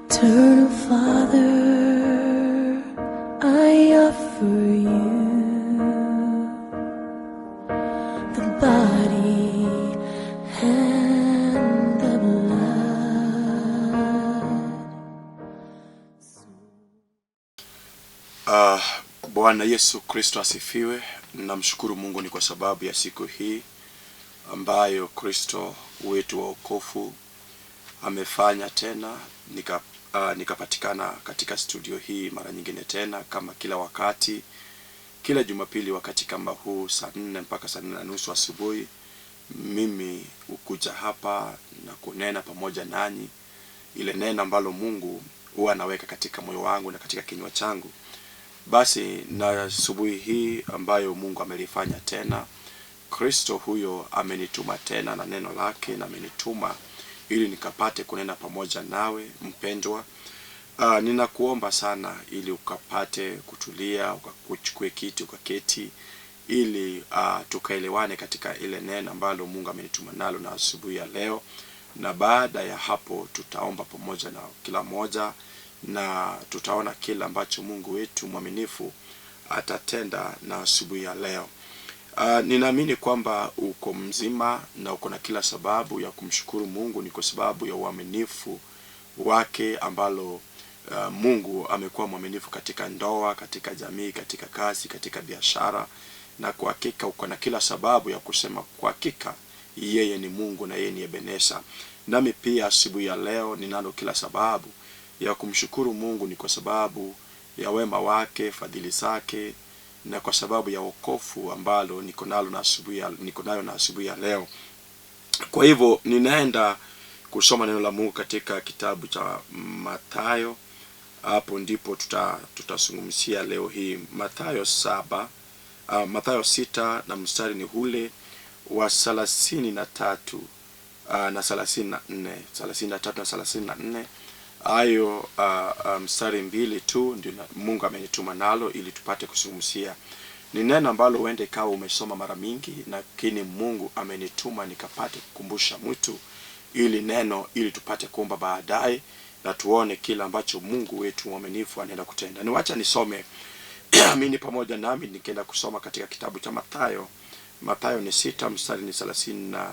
Eternal Father, I offer you the body and the blood. Bwana Yesu Kristo asifiwe. Namshukuru Mungu ni kwa sababu ya siku hii ambayo Kristo wetu wa wokovu amefanya tena nikapatikana katika studio hii mara nyingine tena, kama kila wakati, kila Jumapili wakati kama huu saa 4 mpaka saa 4:30 asubuhi, mimi hukuja hapa na kunena pamoja nanyi ile neno ambalo Mungu huwa anaweka katika moyo wangu na katika kinywa changu. Basi na asubuhi hii ambayo Mungu amelifanya tena, Kristo huyo amenituma tena na neno lake, na amenituma ili nikapate kunena pamoja nawe mpendwa. Ninakuomba sana ili ukapate kutulia, ukachukue kiti, ukaketi ili tukaelewane katika ile neno ambalo Mungu amenituma nalo na asubuhi ya leo. Na baada ya hapo tutaomba pamoja na kila mmoja na tutaona kila ambacho Mungu wetu mwaminifu atatenda na asubuhi ya leo. Ninaamini kwamba uko mzima na uko na kila sababu ya kumshukuru Mungu, ni kwa sababu ya uaminifu wake ambalo Mungu amekuwa mwaminifu katika ndoa, katika jamii, katika kazi, katika biashara, na kwa hakika uko na kila sababu ya kusema kwa hakika yeye ni Mungu na yeye ni Ebeneza. Nami pia asubuhi ya leo ninalo kila sababu ya kumshukuru Mungu, ni kwa sababu ya wema wake, fadhili zake, na kwa sababu ya wokovu ambalo niko nalo na asubuhi ya, niko nayo na asubuhi ya leo. Kwa hivyo ninaenda kusoma neno la Mungu katika kitabu cha Mathayo. Hapo ndipo tutazungumzia leo hii Mathayo 7, Mathayo 6 na mstari ni ule wa 33 na 34, 33 na 34. Hayo mstari 2 tu ndio Mungu amenituma nalo ili tupate kuzungumzia. Ni neno ambalo huenda ikawa umesoma mara mingi, lakini Mungu amenituma nikapate kukumbusha mtu ili neno, ili tupate kuomba baadaye na tuone kila ambacho Mungu wetu mwaminifu anaenda kutenda. Niwacha nisome amini pamoja nami nikienda kusoma katika kitabu cha Mathayo. Mathayo ni 6 mstari ni 33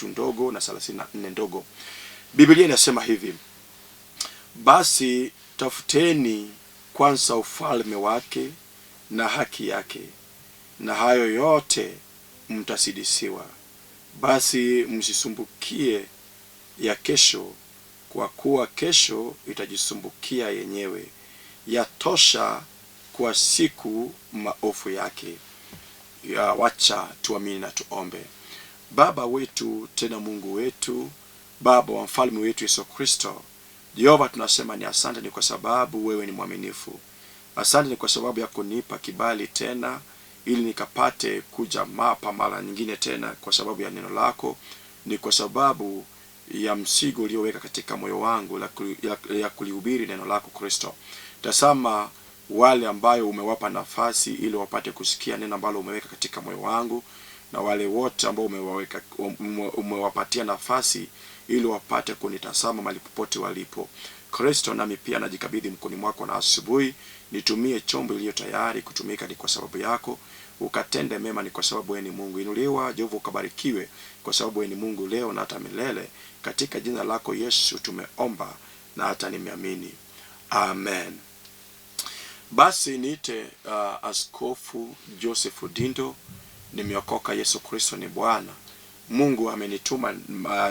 ndogo na 34 ndogo. Biblia inasema hivi: basi tafuteni kwanza ufalme wake na haki yake, na hayo yote mtasidisiwa. Basi msisumbukie ya kesho, kwa kuwa kesho itajisumbukia yenyewe. Yatosha kwa siku maovu yake. Ya wacha tuamini na tuombe. Baba wetu tena Mungu wetu, Baba wa mfalme wetu Yesu Kristo, Jehova, tunasema ni asante ni kwa sababu wewe ni mwaminifu. Asante ni kwa sababu ya kunipa kibali tena ili nikapate kuja mapa mara nyingine tena kwa sababu ya neno lako, ni kwa sababu ya msigo ulioweka katika moyo wangu ya kulihubiri neno lako Kristo. Tazama wale ambayo umewapa nafasi ili wapate kusikia neno ambalo umeweka katika moyo wangu, na wale wote ambao umewapatia nafasi ili wapate kunitazama mahali popote walipo. Kristo, nami pia najikabidhi mkononi mwako na asubuhi nitumie chombo iliyo tayari kutumika ni kwa sababu yako. Ukatende mema ni kwa sababu wewe ni Mungu. Inuliwa Jehova, ukabarikiwe kwa sababu wewe ni Mungu leo na hata milele. Katika jina lako Yesu tumeomba na hata nimeamini. Amen. Basi niite Askofu Joseph Dindo. Nimeokoka, Yesu Kristo ni Bwana. Mungu amenituma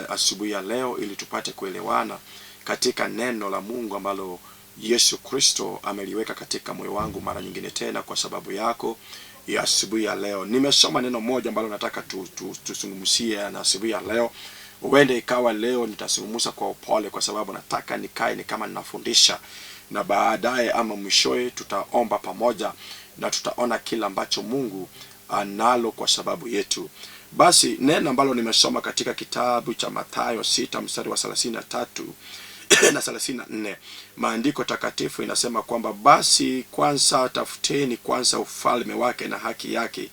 asubuhi ya leo ili tupate kuelewana katika neno la Mungu ambalo Yesu Kristo ameliweka katika moyo wangu mara nyingine tena kwa sababu yako ya asubuhi ya leo. Nimesoma neno moja ambalo nataka tuzungumzie na asubuhi ya leo. Huenda ikawa leo nitazungumza kwa upole kwa sababu nataka nikae ni kama ninafundisha, na baadaye ama mwishowe tutaomba pamoja na tutaona kila ambacho Mungu analo kwa sababu yetu. Basi neno ambalo nimesoma katika kitabu cha Mathayo 6 mstari wa 33 na 34, maandiko takatifu inasema kwamba basi kwanza tafuteni kwanza ufalme wake na haki yake,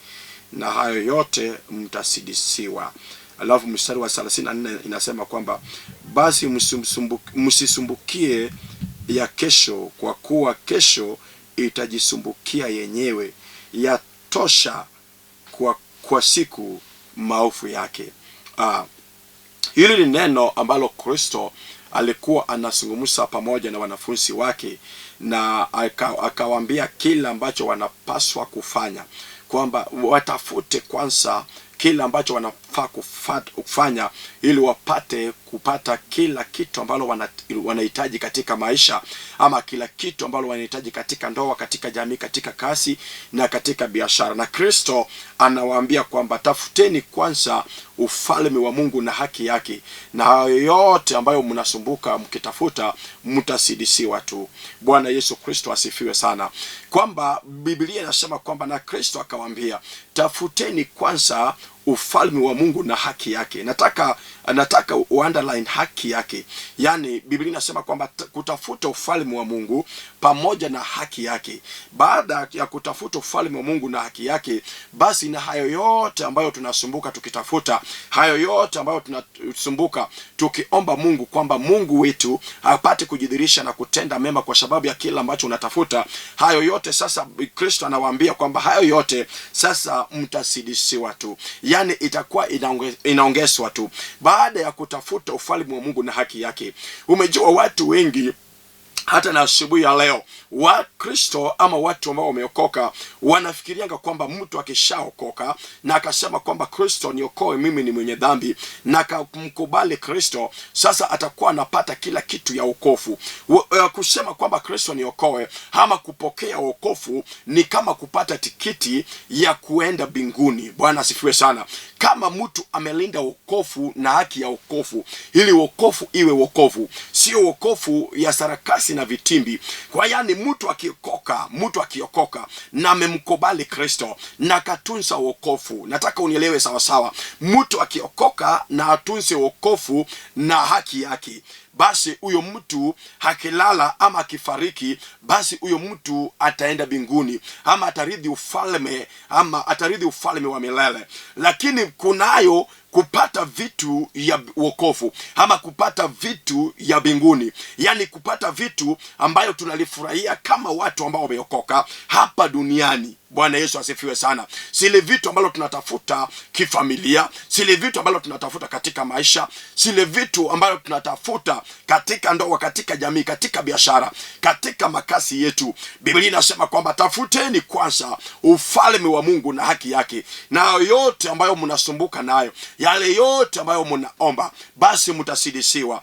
na hayo yote mtasidisiwa. Alafu mstari wa 34 inasema kwamba basi msisumbukie ya kesho, kwa kuwa kesho itajisumbukia yenyewe. Yatosha kwa siku maovu yake. Hili ni neno ambalo Kristo alikuwa anazungumza pamoja na wanafunzi wake, na akawaambia kila ambacho wanapaswa kufanya, kwamba watafute kwanza kila ambacho wanafaa kufanya ili wapate kupata kila kitu ambalo wanahitaji katika maisha, ama kila kitu ambalo wanahitaji katika ndoa, katika jamii, katika kazi na katika biashara. Na Kristo anawaambia kwamba tafuteni kwanza ufalme wa Mungu na haki yake, na hayo yote ambayo mnasumbuka mkitafuta mtasidisiwa tu. Bwana Yesu Kristo asifiwe sana. Kwamba Biblia inasema kwamba na Kristo akawaambia tafuteni kwanza ufalme wa Mungu na haki yake. Nataka underline haki yake. Yaani Biblia inasema kwamba kutafuta ufalme wa Mungu pamoja na haki yake. Baada ya kutafuta ufalme wa Mungu na haki yake, basi na hayo yote ambayo tunasumbuka tukitafuta, hayo yote ambayo tunasumbuka tukiomba Mungu kwamba Mungu wetu apate kujidhihirisha na kutenda mema kwa sababu ya kila ambacho unatafuta, hayo yote sasa Kristo anawaambia kwamba hayo yote sasa mtasidisiwa tu. Yaani itakuwa inaongezwa tu baada ya kutafuta ufalme wa Mungu na haki yake. Umejua watu wengi hata na asubuhi ya leo Wakristo ama watu ambao wameokoka wanafikirianga kwamba mtu akishaokoka na akasema kwamba Kristo niokoe, mimi ni mwenye dhambi, na akamkubali Kristo, sasa atakuwa anapata kila kitu ya wokovu. Kusema kwamba Kristo niokoe ama kupokea wokovu ni kama kupata tikiti ya kuenda mbinguni. Bwana asifiwe sana. Kama mtu amelinda wokovu na haki ya wokovu, ili wokovu iwe wokovu, sio wokovu ya sarakasi na vitimbi. Kwa yani mtu akiokoka na amemkubali Kristo na akatunza wokovu, nataka unielewe sawa sawa. Mtu akiokoka na atunze wokovu na haki yake, basi huyo mtu akilala ama akifariki, basi huyo mtu ataenda mbinguni ama atarithi ufalme, ama atarithi ufalme wa milele. Lakini kunayo kupata vitu ya wokovu ama kupata vitu ya mbinguni, yani kupata vitu ambayo tunalifurahia kama watu ambao wameokoka hapa duniani. Bwana Yesu asifiwe sana. Sile vitu ambalo tunatafuta kifamilia, sile vitu ambalo tunatafuta katika maisha, sile vitu ambalo tunatafuta katika ndoa, katika jamii, katika biashara, katika makazi yetu. Biblia inasema kwamba tafuteni kwanza ufalme wa Mungu na haki yake, na yote ambayo mnasumbuka nayo, yale yote ambayo mnaomba, basi mtasidisiwa.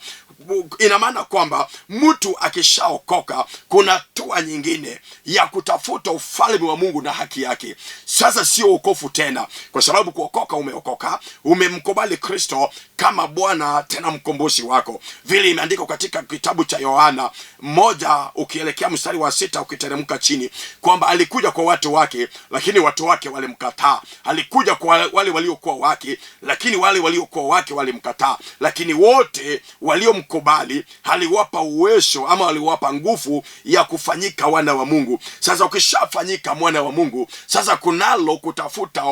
Ina maana kwamba mtu akishaokoka kuna hatua nyingine ya kutafuta ufalme wa Mungu na haki yake. Sasa sio wokovu tena, kwa sababu kuokoka umeokoka, umemkubali Kristo kama Bwana tena mkombozi wako, vile imeandikwa katika kitabu cha Yohana 1 ukielekea mstari wa 6 ukiteremka chini, kwamba alikuja kwa watu wake, lakini watu wake walimkataa. Alikuja kwa wale waliokuwa wake, lakini wale waliokuwa wake walimkataa. Lakini wote waliomkubali aliwapa uwezo ama aliwapa nguvu ya kufanyika wana wa Mungu. Sasa ukishafanyika mwana wa Mungu, sasa kunalo kutafuta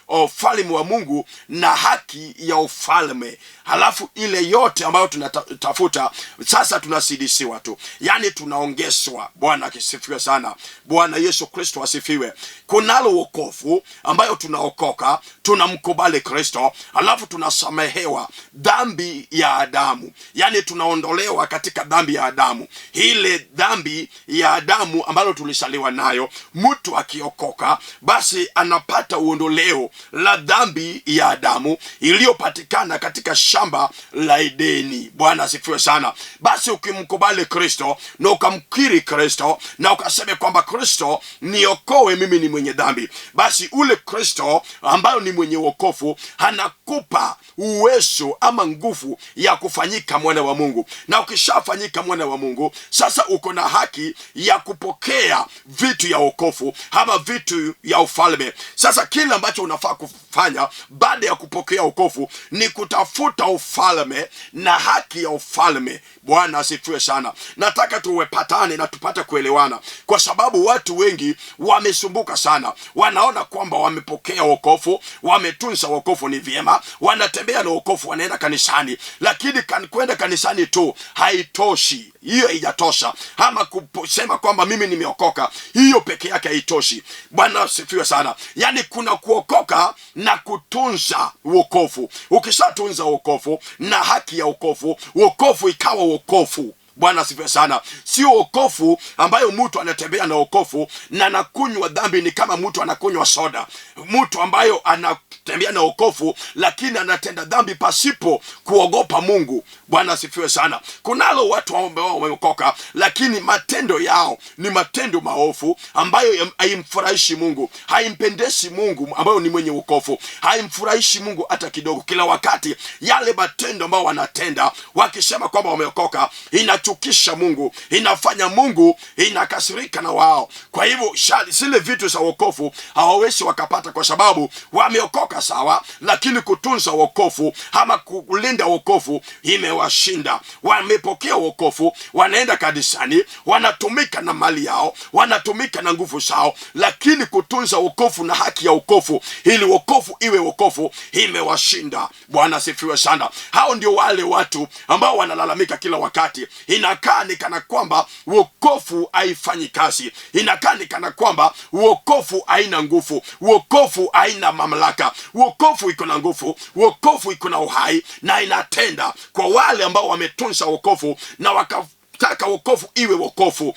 ufalme wa Mungu na haki ya ufalme. Halafu ile yote ambayo tunatafuta sasa tunasidisiwa tu, yani tunaongezwa. Bwana asifiwe sana. Bwana Yesu Kristo asifiwe. Kunalo wokovu ambayo tunaokoka, tunamkubali Kristo, halafu tunasamehewa dhambi ya Adamu, yani tunaondolewa katika dhambi ya Adamu, ile dhambi ya Adamu ambalo tulisaliwa nayo. Mtu akiokoka basi anapata uondoleo la dhambi ya Adamu iliyopatikana katika shamba la Edeni. Bwana asifiwe sana. Basi ukimkubali Kristo na ukamkiri Kristo na ukasema kwamba Kristo niokoe, mimi ni mwenye dhambi, basi ule Kristo ambayo ni mwenye wokovu anakupa uwezo ama nguvu ya kufanyika mwana wa Mungu. Na ukishafanyika mwana wa Mungu, sasa uko na haki ya kupokea vitu ya wokovu ama vitu ya ufalme. Sasa kile ambacho unafaa kufanya baada ya kupokea wokovu ni kutafuta ufalme na haki ya ufalme. Bwana asifiwe sana. Nataka tuwepatane na tupate kuelewana, kwa sababu watu wengi wamesumbuka sana. Wanaona kwamba wamepokea wokovu, wametunza wokovu ni vyema, wanatembea na wokovu, wanaenda kanisani, lakini kwenda Kuja kanisani tu haitoshi, hiyo haijatosha. Ama kusema kwamba mimi nimeokoka, hiyo peke yake haitoshi. Bwana asifiwe sana. Yaani kuna kuokoka na kutunza wokovu. Ukishatunza wokovu na haki ya wokovu, wokovu ikawa wokovu. Bwana asifiwe sana. Sio wokovu ambayo mtu anatembea na wokovu na anakunywa dhambi, ni kama mtu anakunywa soda. Mtu ambayo anatembea na wokovu lakini anatenda dhambi pasipo kuogopa Mungu. Bwana asifiwe sana. Kunalo watu ambao wameokoka lakini matendo yao ni matendo maovu ambayo haimfurahishi Mungu, haimpendezi Mungu ambayo ni mwenye wokovu, haimfurahishi Mungu hata kidogo. Kila wakati yale matendo ambayo wanatenda wakisema kwamba wameokoka inachukisha Mungu, inafanya Mungu inakasirika na wao. Kwa hivyo zile vitu za wokovu hawawezi wakapata, kwa sababu wameokoka sawa, lakini kutunza wokovu ama kulinda wokovu imewashinda. Wamepokea wokovu, wanaenda kanisani, wanatumika na mali yao, wanatumika na nguvu zao, lakini kutunza wokovu na haki ya wokovu, ili wokovu iwe wokovu, imewashinda. Bwana asifiwe sana. Hao ndio wale watu ambao wanalalamika kila wakati, inakaa ni kana kwamba wokovu haifanyi kazi, inakaa ni kana kwamba wokovu haina nguvu, wokovu haina mamlaka. Wokovu iko na nguvu, wokovu iko na uhai na inatenda kwa wale ambao wametunza wokovu na wakataka wokovu iwe wokovu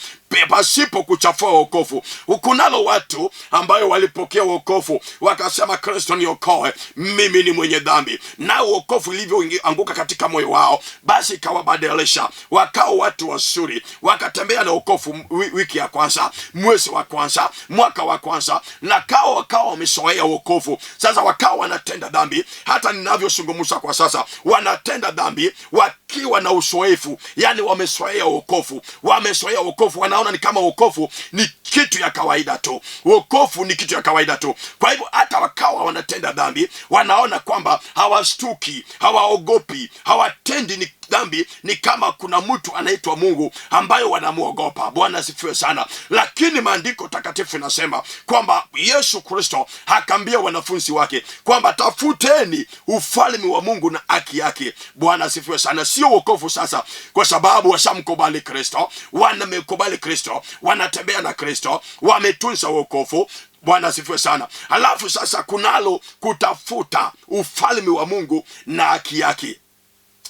pasipo kuchafua wokovu. Kunalo watu ambayo walipokea wokovu wakasema, Kristo niokoe, mimi ni mwenye dhambi. Nao wokovu ilivyoanguka katika moyo wao, basi ikawabadilisha, wakao watu wazuri, wakatembea na wokovu wiki ya kwanza, mwezi wa kwanza, mwaka wa kwanza, na kao wakawa wamezoea wokovu. Sasa wakawa wanatenda dhambi, hata ninavyozungumza kwa sasa wanatenda dhambi wakiwa na uzoefu, yani wamezoea wokovu, wamezoea wokovu, wanaona ni kama wokovu ni kitu ya kawaida tu, wokovu ni kitu ya kawaida tu. Kwa hivyo hata wakawa wanatenda dhambi, wanaona kwamba hawastuki, hawaogopi, hawatendi ni dhambi, ni kama kuna mtu anaitwa Mungu ambayo wanamuogopa. Bwana asifiwe sana. Lakini maandiko takatifu inasema kwamba Yesu Kristo akaambia wanafunzi wake kwamba tafuteni ufalme wa Mungu na haki yake. Bwana asifiwe sana. Sio wokovu sasa, kwa sababu washamkubali Kristo, wamekubali Kristo, wanatembea na Kristo, wametunza wokovu. Bwana asifiwe sana. Alafu sasa kunalo kutafuta ufalme wa Mungu na haki yake.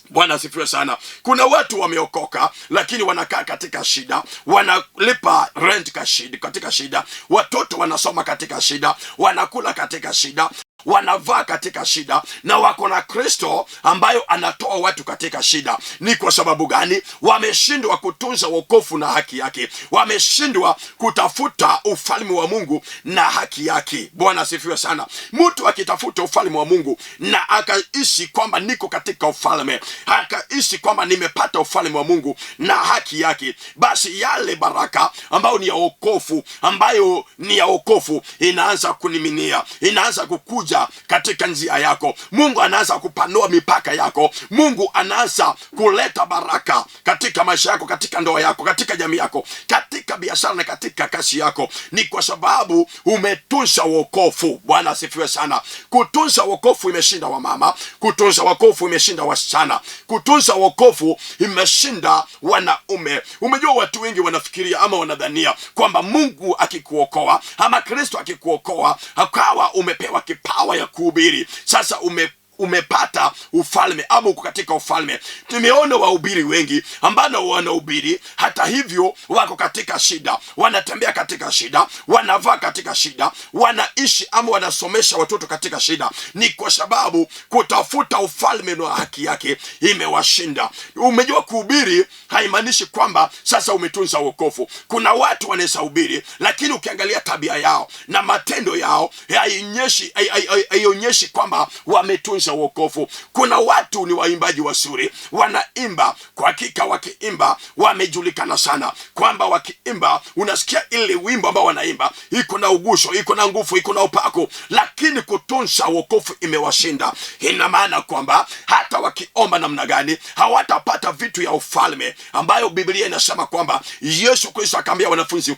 Bwana asifiwe sana. Kuna watu wameokoka lakini wanakaa katika shida, wanalipa rent katika shida, watoto wanasoma katika shida, wanakula katika shida, wanavaa katika shida, na wako na Kristo ambayo anatoa watu katika shida. Ni kwa sababu gani? Wameshindwa kutunza wokovu na haki yake, wameshindwa kutafuta ufalme wa Mungu na haki yake. Bwana asifiwe sana. Mtu akitafuta ufalme wa Mungu na akaishi kwamba niko katika ufalme, akaishi kwamba nimepata ufalme wa Mungu na haki yake, basi yale baraka ambayo ni ya wokovu, ambayo ni ya wokovu inaanza kuniminia, inaanza kukuja katika njia yako. Mungu anaanza kupanua mipaka yako. Mungu anaanza kuleta baraka katika maisha yako, katika ndoa yako, katika jamii yako, katika biashara na katika kazi yako. Ni kwa sababu umetunza wokovu. Bwana asifiwe sana. Kutunza wokovu imeshinda wamama, kutunza wokovu imeshinda wasichana, kutunza wokovu imeshinda wanaume. Umejua watu wengi wanafikiria ama wanadhania kwamba Mungu akikuokoa ama Kristo akikuokoa akawa umepewa kipawa ya kuhubiri, sasa umepata ufalme ama uko katika ufalme. Tumeona wahubiri wengi ambao wanahubiri, hata hivyo wako katika shida, wanatembea katika shida, wanavaa katika shida, wanaishi ama wanasomesha watoto katika shida. Ni kwa sababu kutafuta ufalme na haki yake imewashinda. Umejua kuhubiri haimaanishi kwamba sasa umetunza wokovu. Kuna watu wanaweza hubiri, lakini ukiangalia tabia yao na matendo yao haionyeshi kwamba wametunza wokovu. Kuna watu ni waimbaji wazuri, wanaimba kwa hakika, wakiimba wamejulikana sana kwamba wakiimba unasikia ile wimbo ambao wanaimba iko na ugusho, iko na nguvu, iko na upako, lakini kutunza wokovu imewashinda. Ina maana kwamba hata wakiomba namna gani hawatapata vitu ya ufalme ambayo Biblia inasema kwamba Yesu Kristo akaambia wanafunzi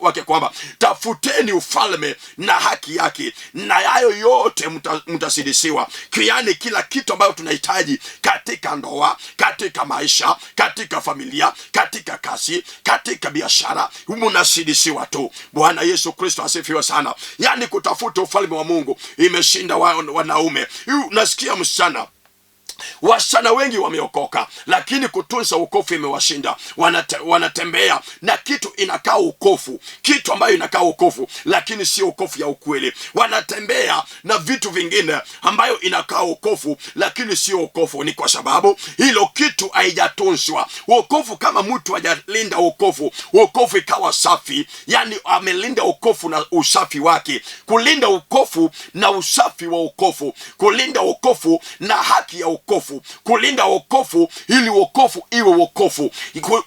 wake kwamba tafuteni ufalme na haki yake, na hayo yote mtazidishiwa. Yaani kila kitu ambayo tunahitaji katika ndoa, katika maisha, katika familia, katika kazi, katika biashara, munazidishiwa tu. Bwana Yesu Kristo asifiwe sana. Yaani kutafuta ufalme wa Mungu imeshinda wanaume. Unasikia msichana, wasichana wengi wameokoka, lakini kutunza wokovu imewashinda. Wanatembea na kitu inakaa wokovu, kitu ambayo inakaa wokovu, lakini sio wokovu ya ukweli. Wanatembea na vitu vingine ambayo inakaa wokovu, lakini sio wokovu. Ni kwa sababu hilo kitu haijatunzwa. Wokovu, kama mtu hajalinda wokovu, wokovu ikawa safi, yani amelinda wokovu na usafi wake, kulinda wokovu na usafi wa wokovu, kulinda wokovu na haki ya wokovu, kulinda wokovu ili wokovu iwe wokovu.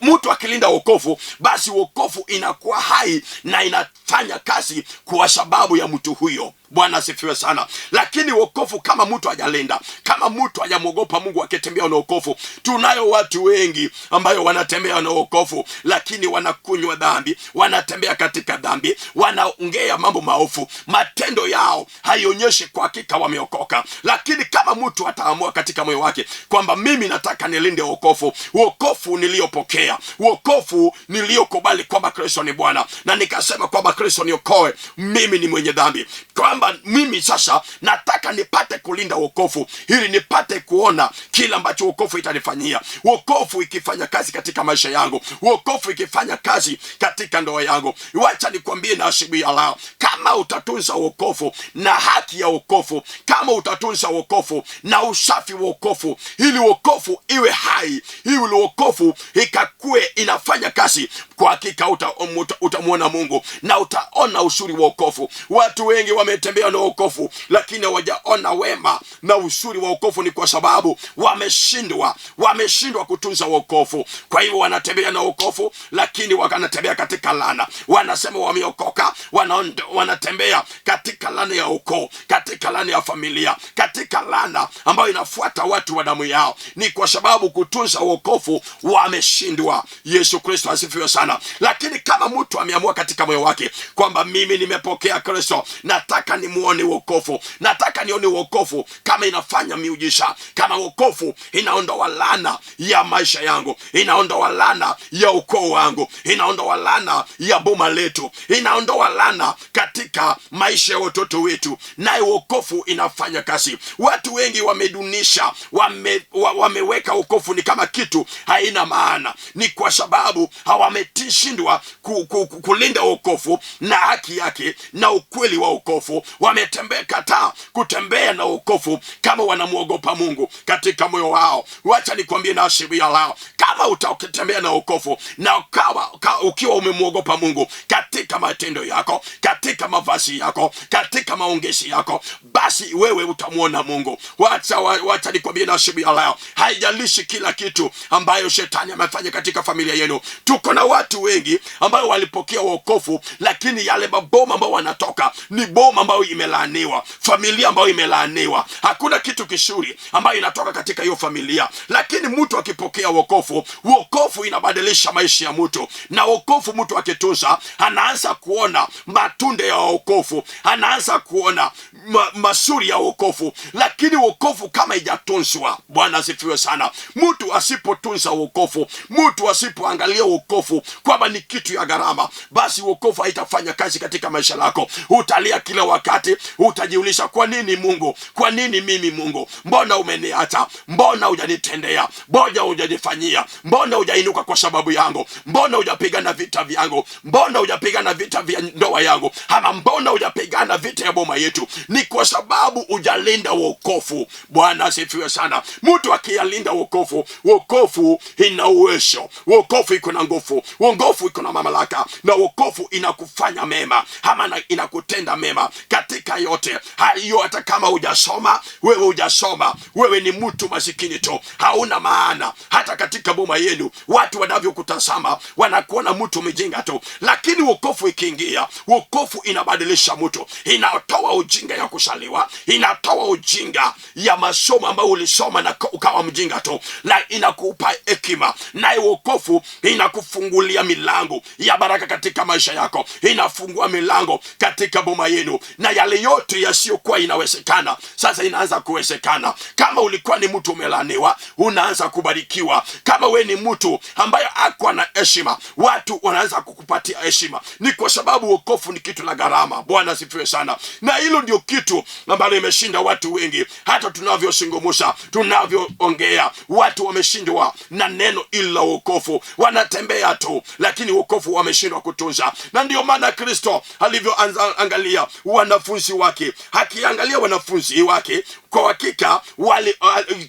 Mtu akilinda wokovu, basi wokovu inakuwa hai na inafanya kazi kwa sababu ya mtu huyo. Bwana asifiwe sana. Lakini wokovu kama mtu hajalinda, kama mtu hajamwogopa Mungu akitembea na wokovu, tunayo watu wengi ambayo wanatembea na wokovu, lakini wanakunywa dhambi, wanatembea katika dhambi, wanaongea mambo maovu, matendo yao haionyeshi kwa hakika wameokoka. Lakini kama mtu ataamua katika moyo wake kwamba mimi nataka nilinde wokovu, wokovu niliyopokea, wokovu niliyokubali kwamba Kristo ni Bwana, na nikasema kwamba Kristo niokoe, mimi ni mwenye dhambi, kwamba mimi sasa nataka nipate kulinda wokovu ili nipate kuona kila ambacho wokovu itanifanyia. Wokovu ikifanya kazi katika maisha yangu, wokovu ikifanya kazi katika ndoa yangu. Wacha nikwambie na asubuhi ya leo, kama utatunza wokovu na haki ya wokovu, kama utatunza wokovu na usafi wa wokovu, ili wokovu iwe hai, ili wokovu ikakue inafanya kazi, kwa hakika utamwona Mungu na utaona uzuri wa wokovu. Watu wengi wametembea na wokovu, lakini hawajaona wema na uzuri wa wokovu. Ni kwa sababu wameshindwa kutunza wokovu. Kwa hivyo wanatembea na wokovu, lakini wanatembea katika laana. Wanasema wameokoka, wanatembea katika laana ya ukoo, katika laana ya familia, katika laana ambayo inafuata watu wa damu yao. Ni kwa sababu kutunza wokovu wameshindwa. Yesu Kristo asifiwe sana. Lakini kama mtu ameamua katika moyo wake kwamba mimi nimepokea Kristo, nataka nimuone wokovu, nataka nione wokovu kama inafanya miujiza, kama wokovu inaondoa laana ya maisha yangu, inaondoa laana ya ukoo wangu, inaondoa laana ya boma letu, inaondoa laana katika maisha ya watoto wetu, naye wokovu inafanya kazi. Watu wengi wamedunisha, wameweka wokovu ni kama kitu haina maana. Ni kwa sababu hawameshindwa kulinda wokovu na haki yake na ukweli wa wokovu. Wametembea kataa kutembea na wokovu kama wanamuogopa Mungu katika moyo wao. Wacha nikwambie na asubuhi ya leo, kama utatembea na wokovu na ukiwa umemuogopa Mungu katika matendo yako, katika mavazi yako, katika maongezi yako, basi wewe utamuona Mungu. Wacha nikwambie na asubuhi ya leo, haijalishi kila kitu ambayo shetani amefanya katika familia yenu. Tuko na watu wengi ambayo walipokea wokovu, lakini yale maboma ambayo wanatoka ni boma ambayo imelaaniwa, familia ambayo imelaaniwa. Hakuna kitu kizuri ambayo inatoka katika hiyo familia. Lakini mtu akipokea wokovu, wokovu inabadilisha maisha ya mtu, na wokovu mtu akitunza, anaanza kuona matunda ya wokovu, anaanza kuona mazuri ya wokovu. Lakini wokovu kama haijatunzwa, Bwana asifiwe sana, mtu asipotunza wokovu, mtu asipoangalia wokovu kwamba ni kitu ya gharama, basi wokovu haitafanya kazi katika maisha lako. Utalia kila wakati, utajiuliza, kwa nini Mungu? Kwa nini mimi Mungu? Mbona umeniacha? Mbona hujanitendea? Mbona hujanifanyia? Mbona hujainuka kwa sababu yangu? Mbona hujapigana vita vyangu? Mbona hujapigana vita vya ndoa yangu? Ama mbona hujapigana vita ya boma yetu? Ni kwa sababu hujalinda wokovu. Bwana asifiwe sana. Mtu akiyalinda wokovu, wokovu ina uwezo, wokovu iko na nguvu, wokovu iko na mamlaka, na wokovu inakufanya mema ama inakutenda mema katika yote hayo. Hata kama hujasoma, wewe hujasoma, wewe ni mtu masikini tu, hauna maana. Hata katika boma yenu watu wanavyokutazama wanakuona mtu mjinga tu, lakini wokovu ikiingia, wokovu inabadilisha mtu, inatoa ujinga ya kusaliwa, inatoa ujinga ya masomo ambayo ulisoma na ukawa mjinga tu, na inakupa hekima. Naye wokovu inakufungulia milango ya baraka katika maisha yako, inafungua milango katika boma yenu, na na yale yote yasiyokuwa inawezekana sasa inaanza kuwezekana. Kama ulikuwa ni mtu umelaniwa, unaanza kubarikiwa. Kama we ni mtu ambaye akwa na heshima, watu wanaanza kukupatia heshima. Ni kwa sababu wokovu ni kitu la gharama. Bwana asifiwe sana. Na hilo ndio kitu ambalo imeshinda watu wengi, hata tunavyozungumza, tunavyoongea, watu wameshindwa na neno hili la wokovu. Wanatembea tu, lakini wokovu wameshindwa kutunza. Na ndio maana Kristo alivyoanza angalia wanafunzi wake, akiangalia wanafunzi wake kwa hakika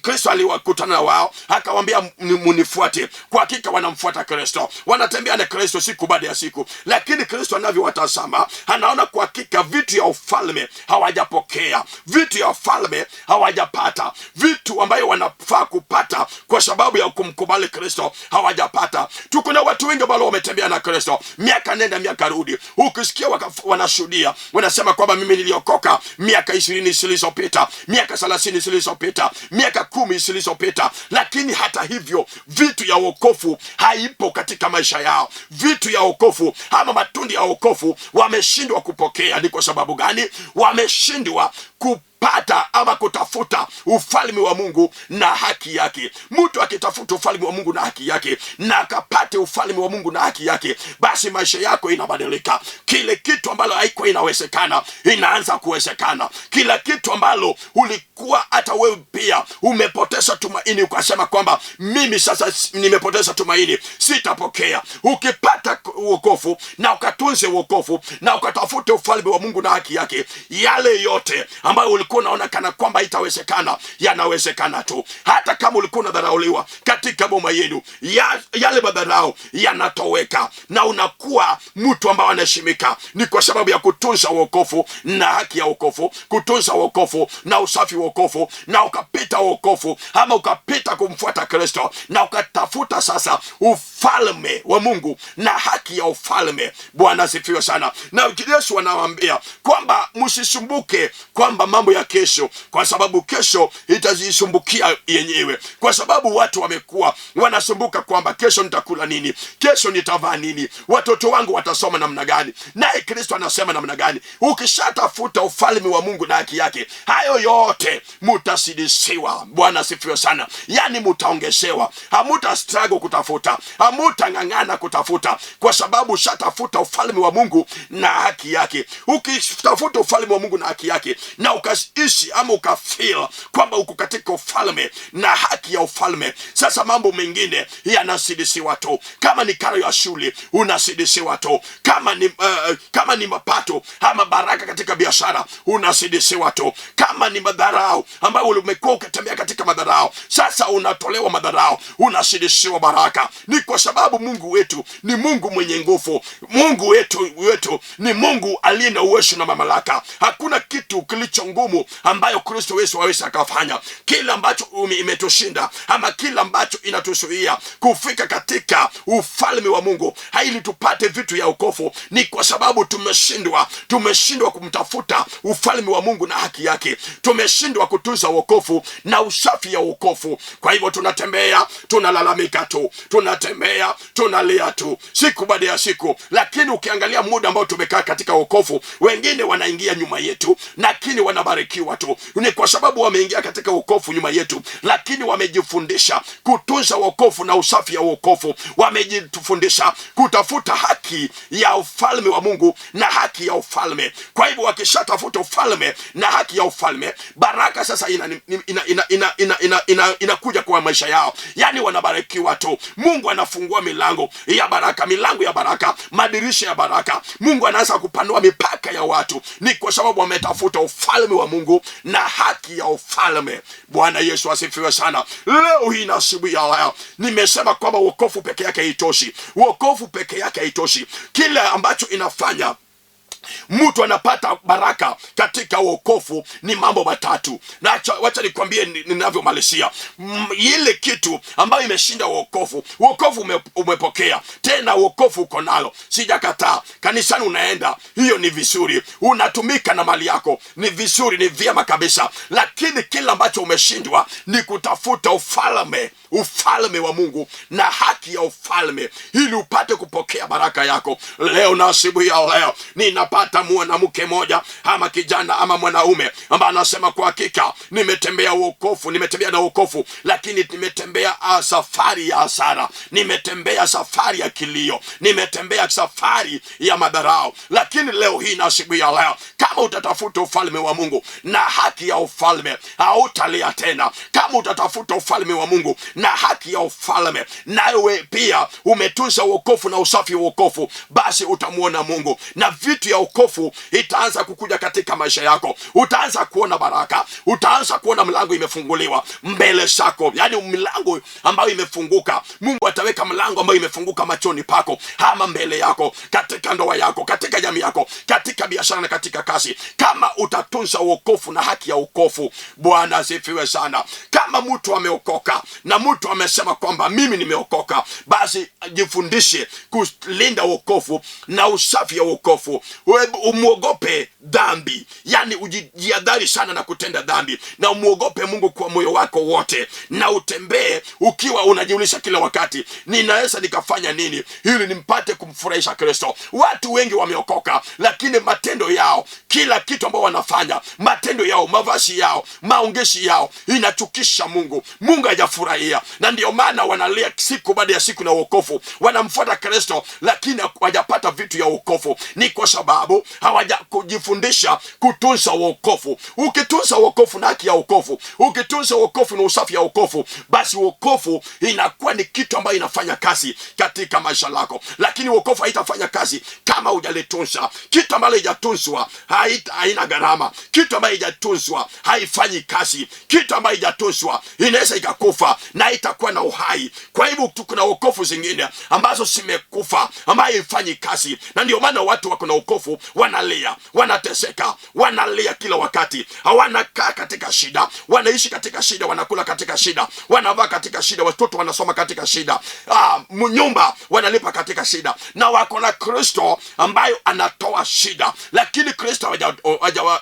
Kristo aliwakutana wao akawaambia, munifuate. Kwa hakika wanamfuata Kristo, wanatembea na Kristo siku baada ya siku, lakini Kristo anavyowatazama anaona kwa hakika vitu ya ufalme hawajapokea, vitu ya ufalme hawajapata, vitu ambayo wanafaa kupata kwa sababu ya kumkubali Kristo hawajapata. Tuko na watu wengi ambao wametembea na Kristo miaka nenda miaka rudi, ukisikia wanashuhudia, wanasema kwamba mimi niliokoka miaka 20 zilizopita, miaka 30 zilizopita, miaka 10 zilizopita, lakini hata hivyo vitu ya wokovu haipo katika maisha yao. Vitu ya wokovu ama matunda ya wokovu wameshindwa kupokea. Ni kwa sababu gani? Wameshindwa kupata ama kutafuta ufalme wa Mungu na haki yake. Mtu akitafuta ufalme wa Mungu na haki yake na akapate ufalme wa Mungu na haki yake, basi maisha yako inabadilika. Kile kitu ambalo haikuwa inawezekana inaanza kuwezekana. Kila kitu ambalo ulikuwa hata wewe pia umepoteza tumaini, ukasema kwamba mimi sasa nimepoteza tumaini, sitapokea. Ukipata wokovu na ukatunze wokovu na ukatafute ufalme wa Mungu na haki yake, yale yote ambayo ulikuwa unaona kana kwamba itawezekana yanawezekana tu. Hata kama ulikuwa unadharauliwa katika boma yenu, yale madharau yanatoweka na unakuwa mtu ambaye anaheshimika. Ni kwa sababu ya kutunza wokovu na haki ya wokovu, kutunza wokovu na usafi wokovu, na ukapita wokovu ama ukapita kumfuata Kristo na ukatafuta sasa ufalme wa Mungu na haki ya ufalme. Bwana asifiwe sana. Na Yesu anawaambia kwamba msisumbuke kwamba mambo ya kesho, kwa sababu kesho itajisumbukia yenyewe. Kwa sababu watu wamekuwa wanasumbuka kwamba kesho nitakula nini, kesho nitavaa nini, watoto wangu watasoma namna gani. Naye Kristo anasema namna gani? Ukishatafuta ufalme wa Mungu na haki yake, hayo yote mutasidisiwa. Bwana asifiwe sana. Yani mutaongezewa, hamuta struggle kutafuta, hamutang'ang'ana kutafuta, kwa sababu ushatafuta ufalme wa Mungu na haki yake. Ukitafuta ufalme wa Mungu na haki yake na ukaishi ama ukafeel kwamba uko katika ufalme na haki ya ufalme, sasa mambo mengine yanasidisiwa tu. Kama ni karo ya shule unasidisiwa tu, kama ni mapato ama baraka katika biashara unasidisiwa tu, kama ni madharau ambayo umekuwa ukitembea katika madharau, sasa unatolewa madharau, unasidisiwa baraka. Ni kwa sababu Mungu wetu ni Mungu mwenye nguvu. Mungu wetu ni Mungu aliye na uwezo na mamlaka. Hakuna kitu kilicho ngumu ambayo Kristo Yesu aweza akafanya. Kila ambacho imetushinda ama kila ambacho inatuzuia kufika katika ufalme wa Mungu ili tupate vitu ya wokovu, ni kwa sababu tumeshindwa kumtafuta ufalme wa Mungu na haki yake. Tumeshindwa kutunza wokovu na usafi ya wokovu. Kwa hivyo tunatembea tunalalamika tu, tunatembea tunalia tu siku baada ya siku, lakini ukiangalia muda ambao tumekaa katika wokovu, wengine wanaingia nyuma yetu lakini wanabarikiwa tu. Ni kwa sababu wameingia katika wokovu nyuma yetu, lakini wamejifundisha kutunza wokovu na usafi ya wokovu. Wamejifundisha kutafuta haki ya ufalme wa Mungu na haki ya ufalme. Kwa hivyo wakishatafuta ufalme na haki ya ufalme, baraka sasa inakuja kwa maisha yao. Yani wanabarikiwa tu. Mungu anafungua milango ya baraka, milango ya baraka, madirisha ya baraka. Mungu anaanza kupanua mipaka ya watu. Ni kwa sababu wametafuta ufalme wa Mungu na haki ya ufalme. Bwana Yesu asifiwe sana. Leo hii na asubuhi ya leo nimesema kwamba wokovu peke yake haitoshi. Wokovu peke yake haitoshi. Kile ambacho inafanya mtu anapata baraka katika wokovu ni mambo matatu. Na wacha nikwambie ninavyomalizia. Ile kitu ambayo imeshinda wokovu, wokovu umepokea, tena wokovu uko nalo, sijakataa. Kanisani unaenda, hiyo ni vizuri, unatumika na mali yako, ni vizuri, ni vyema kabisa. Lakini kila ambacho umeshindwa ni kutafuta ufalme, ufalme wa Mungu na haki ya ufalme, ili upate kupokea baraka yako. Leo na asubuhi ya leo ninapata Utapata mwanamke moja ama kijana ama mwanaume ambaye anasema kwa hakika nimetembea wokovu, nimetembea na wokovu, lakini nimetembea safari ya hasara, nimetembea safari ya kilio, nimetembea safari ya madharau. Lakini leo hii na asubuhi ya leo, kama utatafuta ufalme wa Mungu na haki ya ufalme, hautalia tena. Kama utatafuta ufalme wa Mungu na haki ya ufalme, nawe pia umetunza wokovu na usafi wa wokovu, basi utamwona Mungu na vitu ya wokovu itaanza kukuja katika maisha yako. Utaanza kuona baraka, utaanza kuona mlango imefunguliwa mbele zako, yaani milango ambayo imefunguka. Mungu ataweka mlango ambayo imefunguka machoni pako ama mbele yako, katika ndoa yako, katika jamii yako, katika biashara na katika kazi, kama utatunza wokovu na haki ya wokovu. Bwana asifiwe sana. Kama mtu ameokoka na mtu amesema kwamba mimi nimeokoka, basi jifundishe kulinda wokovu na usafi ya wokovu. Umwogope dhambi, yani ujiadhari sana na kutenda dhambi, na umwogope Mungu kwa moyo wako wote, na utembee ukiwa unajiuliza kila wakati, ninaweza nikafanya nini ili nimpate kumfurahisha Kristo? Watu wengi wameokoka, lakini matendo yao, kila kitu ambao wanafanya, matendo yao, mavazi yao, maongezi yao inachukisha Mungu. Mungu hajafurahia, na ndio maana wanalia siku baada ya siku na wokovu, wanamfuata Kristo, lakini hawajapata vitu ya wokovu. Ni kwa sababu hawajakujifundisha kutunza wokovu. Ukitunza wokovu na haki ya wokovu, ukitunza wokovu na usafi ya wokovu, basi wokovu inakuwa ni kitu ambayo inafanya kazi katika maisha lako. Lakini wokovu haitafanya kazi kama hujalitunza. Kitu ambacho haijatunzwa haina gharama. Kitu ambayo haijatunzwa haifanyi kazi. Kitu ambayo haijatunzwa inaweza ikakufa na itakuwa na uhai. Kwa hivyo kuna wokovu zingine ambazo zimekufa, ambayo haifanyi kazi, na ndio maana watu wako na wokovu wanalia, wanateseka, wanalia kila wakati, hawanakaa katika shida, wanaishi katika shida, wanakula katika shida, wanavaa katika shida, watoto wanasoma katika shida, nyumba wanalipa katika shida, na wako na Kristo ambayo anatoa shida, lakini Kristo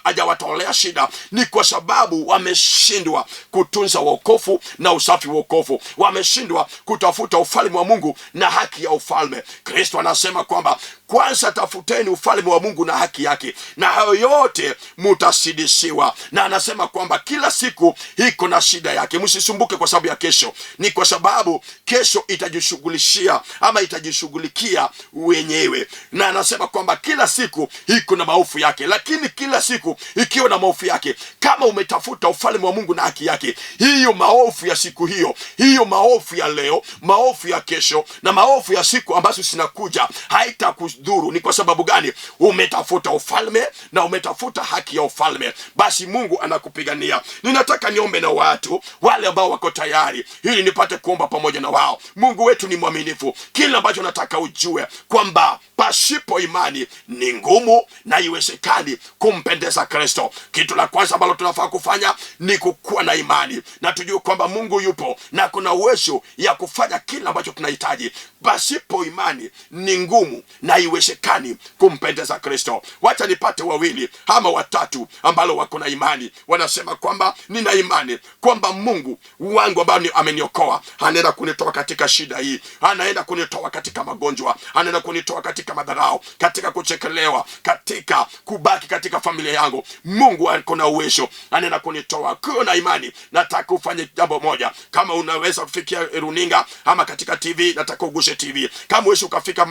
hajawatolea shida. Ni kwa sababu wameshindwa kutunza wokovu na usafi wa wokovu, wameshindwa kutafuta ufalme wa Mungu na haki ya ufalme. Kristo anasema kwamba kwanza tafuteni ufalme wa Mungu na haki yake, na hayo yote mutasidishiwa. Na anasema kwamba kila siku iko na shida yake, msisumbuke kwa sababu ya kesho. Ni kwa sababu kesho itajishughulishia ama itajishughulikia wenyewe. Na anasema kwamba kila siku iko na maofu yake, lakini kila siku ikiwa na maofu yake, kama umetafuta ufalme wa Mungu na haki yake, hiyo maofu ya siku hiyo, hiyo maofu ya leo, maofu ya kesho na maofu ya siku ambazo zinakuja haitakudhuru. Ni kwa sababu gani? Umetafuta ufalme na umetafuta haki ya ufalme, basi Mungu anakupigania. Ninataka niombe na watu wale ambao wako tayari ili nipate kuomba pamoja na wao. Mungu wetu ni mwaminifu. Kila ambacho nataka ujue kwamba pasipo imani ni ngumu na haiwezekani kumpendeza Kristo. Kitu la kwanza ambalo tunafaa kufanya ni kukuwa na imani na tujue kwamba Mungu yupo na kuna uwezo ya kufanya kila ambacho tunahitaji. Pasipo imani ni ngumu na haiwezekani kumpendeza Kristo. Wacha nipate wawili ama watatu ambalo wako na imani, wanasema kwamba nina imani kwamba Mungu wangu ambaye ameniokoa anaenda kunitoa katika shida hii, anaenda kunitoa katika magonjwa, anaenda kunitoa katika madharau, katika kuchekelewa, katika kubaki katika familia yangu. Mungu ako na uwezo, anaenda kunitoa. Kuwa na imani. Nataka ufanye jambo moja, kama unaweza kufikia runinga ama katika TV, nataka ugushe TV. Kama uwezi ukafika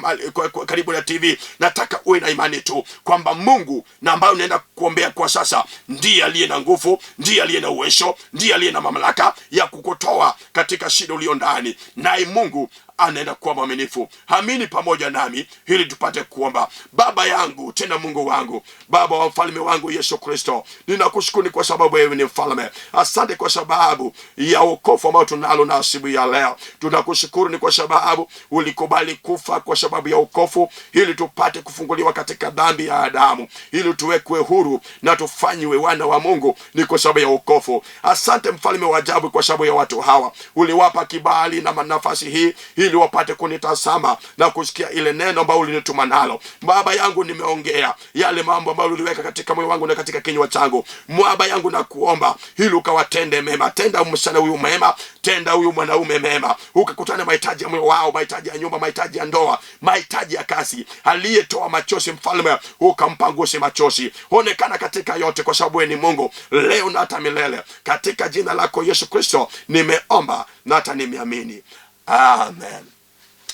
karibu na TV, nataka uwe na imani tu kwamba Mungu na ambaye unaenda kuombea kwa sasa ndiye aliye na nguvu, ndiye aliye na uwezo, ndiye aliye na mamlaka ya kukutoa katika shida ulio ndani, naye Mungu anaenda kuwa mwaminifu. Amini pamoja nami ili tupate kuomba. Baba yangu tena Mungu wangu, Baba wa mfalme wangu Yesu Kristo, ninakushukuru kwa sababu wewe ni mfalme. Asante kwa sababu ya wokovu ambao tunalo na asubuhi ya leo. Tunakushukuru ni kwa sababu ulikubali kufa kwa sababu ya wokovu, ili tupate kufunguliwa katika dhambi ya Adamu, ili tuwekwe huru na tufanywe wana wa Mungu, ni kwa sababu ya wokovu. Asante mfalme wa ajabu kwa sababu ya watu hawa, uliwapa kibali na nafasi hii ili wapate kunitazama na kusikia ile neno ambalo ulinituma nalo. Baba yangu, nimeongea yale mambo ambayo uliweka katika moyo wangu na katika kinywa changu. Baba yangu, nakuomba ili ukawatende mema. Tenda msichana huyu mema, tenda huyu mwanaume mema, ukakutana mahitaji ya moyo wao, mahitaji ya nyumba, mahitaji ya ndoa, mahitaji ya kazi. Aliyetoa machozi mfalme, ukampanguse machozi. Onekana katika yote, kwa sababu wewe ni Mungu leo na hata milele. Katika jina lako Yesu Kristo nimeomba na hata nimeamini, amen.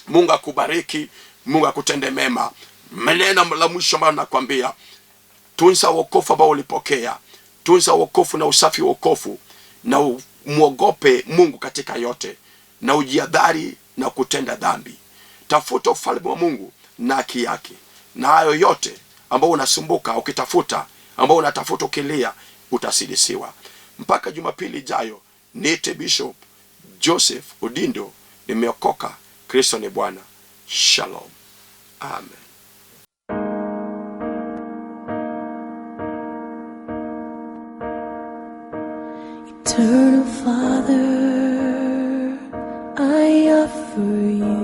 Mungu akubariki, Mungu akutende mema. Neno la mwisho ambayo nakwambia, tunza wokovu ambao ulipokea, tunza wokovu na usafi wa wokovu, na mwogope Mungu katika yote, na ujiadhari na kutenda dhambi. Tafuta ufalme wa Mungu na haki yake, na hayo yote ambao unasumbuka ukitafuta, ambao unatafuta ukilia, utasidisiwa. Mpaka Jumapili ijayo, niite Bishop Joseph Odindo, nimeokoka. Kristo ni Bwana. Shalom, amen. Eternal Father, I offer you